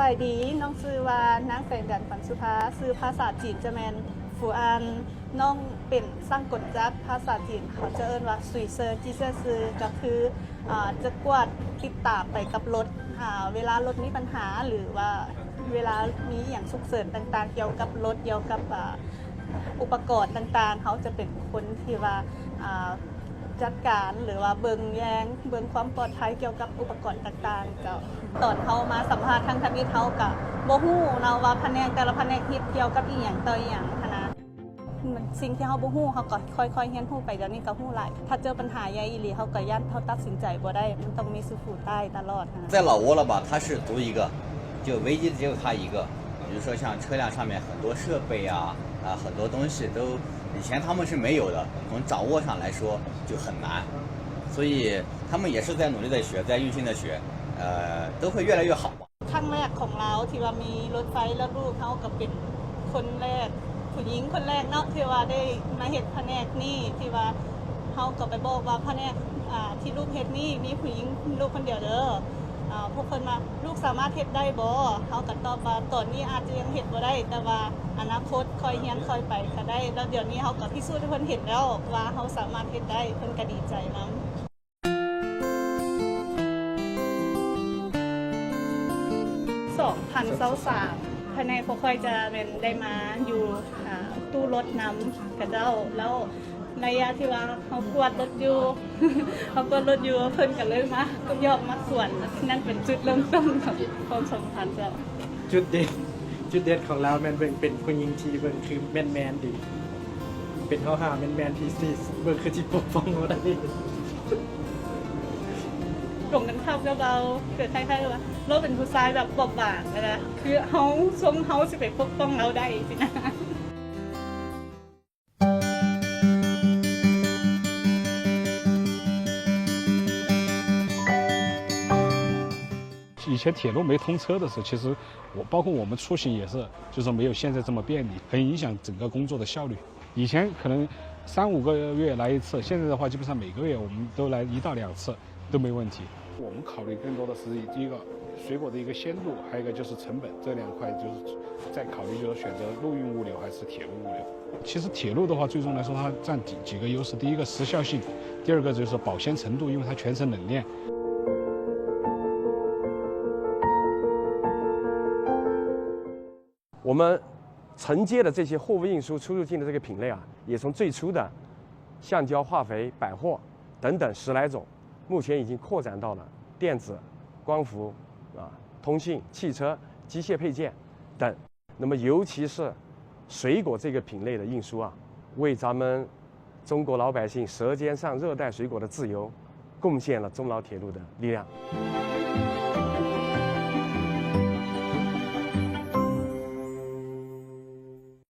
ສະບາຍດີ ນ້ອງຊື່ວ່ານາງແສງເດືອນ ປັນສຸພາ ຊື່ພາສາຈີນຈະແມ່ນ ຟູອານ. ນ້ອງເປັນຊ່າງກົນຈັກ ພາສາຈີນເຂົາຈະເອີ້ນວ່າ ຊຸຍເຊີ ຈີເຊີຊື່ ກໍຄື ອ່າ ຈະກວດຕິດຕາມໄປກັບລົດ ອ່າ ເວລາລົດມີບັນຫາ ຫຼືວ່າເວລາມີອີ່ຫຍັງສຸກເສີນຕ່າງໆ ກ່ຽວກັບລົດ ກ່ຽວກັບ ອ່າ ອຸປະກອນຕ່າງໆ ເຮົາຈະເປັນຄົນທີ່ວ່າ ອ່າ ຈັດການ ຫຼືວ່າເບິ່ງແຍງ ເບິ່ງຄວາມປອດໄພກ່ຽວກັບອຸປະກອນຕ່າງໆ ເຈົ້າ. ຕອນເຮົາມາສຳພາດທາງທຳອິດ ເຮົາກະບໍ່ຮູ້ເນາະວ່າພະແນກແຕ່ລະພະແນກເຮັດກ່ຽວກັບອີ່ຫຍັງຕໍ່ອີ່ຫຍັງຫັ້ນນະ. ສິ່ງທີ່ເຮົາບໍ່ຮູ້ ເຮົາກໍຄ່ອຍໆຮຽນຮູ້ໄປ, ດຽວນີ້ກໍຮູ້ຫຼາຍ. ຖ້າເຈີບັນຫາໃຫຍ່ອີ່ຫຼີ ເຮົາກໍຢ້ານເຮົາຕັດສິນໃຈບໍ່ໄດ້, ມັນຕ້ອງມີສຸຟູຕາຍຕະຫຼອດຫັ້ນນະ. 在老挝了吧，他是独一个，就唯一只有他一个。比如说像车辆上面很多设备啊，啊，很多东西都以前他们是没有的，从掌握上来说就很难，所以他们也是在努力地学，在用心地学，呃，都会越来越好吧。 ຄັ້ງແລກຂອງລາວທີ່ວ່າມີລົດໄຟ ແລ້ວລູກເຮົາກໍເປັນຄົນແລກ ຜູ້ຍິງຄົນແລກເນາະ ທີ່ວ່າໄດ້ມາເຮັດພະແນກນີ້ ທີ່ວ່າເຮົາກໍໄປບອກວ່າພະແນກ ອ່າ ທີ່ລູກເຮັດນີ້ມີຜູ້ຍິງລູກຄົນດຽວເດີ. ອ່າ ພວກເພິ່ນວ່າ ລູກສາມາດເຮັດໄດ້ບໍ່? ເຮົາກໍຕອບວ່າ ຕອນນີ້ອາດຈະຍັງເຮັດບໍ່ໄດ້ ແຕ່ວ່າອະນາຄົດຄ່ອຍຮຽນຄ່ອຍໄປກໍໄດ້. ແລ້ວດຽວນີ້ເຮົາກໍພິສູດໃຫ້ເພິ່ນເຫັນແລ້ວວ່າເຮົາສາມາດເຮັດໄດ້ ເພິ່ນກໍດີໃຈນຳ. ສອງພັນຊາວສາມ ພະແນກພວກຂ້ອຍຈະແມ່ນໄດ້ມາຢູ່ ອ່າ ຕູ້ລົດນຳເຂົາເຈົ້າ ແລ້ວໄລຍະທີ່ວ່າເຮົາກວດລົດຢູ່ ເຮົາກວດລົດຢູ່ ເພິ່ນກໍເລີຍມາຢອກມາກວນ ນັ້ນເປັນຈຸດເລີ່ມຕົ້ນຂອງຄວາມສຳພັນເຈົ້າ. ຈຸດເດັ່ນ ຈຸດເດັ່ນຂອງລາວແມ່ນເບິ່ງເປັນຜູ້ຍິງທີ່ເບິ່ງຄືແມນໆດີ ເປັນຫ້າວໆແມນໆທີ່ ທີ່ເບິ່ງຄືຊິປົກປ້ອງເຮົາໄດ້. ກົງກັນຂ້າມກັບລາວ ຄືຄ້າຍໆວ່າລາວເປັນຜູ້ຊາຍແບບບອບບາງນະ ຄືເຮົາ ຊົງເຮົາຊິໄປປົກປ້ອງລາວໄດ້ຊີ້ນະ. 以前铁路没通车的时候，其实我，包括我们出行也是，就是没有现在这么便利，很影响整个工作的效率。以前可能三五个月来一次，现在的话，基本上每个月我们都来一到两次，都没问题。我们考虑更多的是第一个水果的一个鲜度，还有一个就是成本，这两块就是在考虑，就是选择陆运物流还是铁路物流。 其实铁路的话，最终来说，它占几，几个优势。第一个时效性，第二个就是保鲜程度，因为它全程冷链。我们承接的这些货物运输出入境的这个品类啊，也从最初的橡胶、化肥、百货等等十来种，目前已经扩展到了电子、光伏、啊，通信、汽车、机械配件等。 那么尤其是水果这个品类的运输啊，为咱们中国老百姓舌尖上热带水果的自由贡献了中老铁路的力量。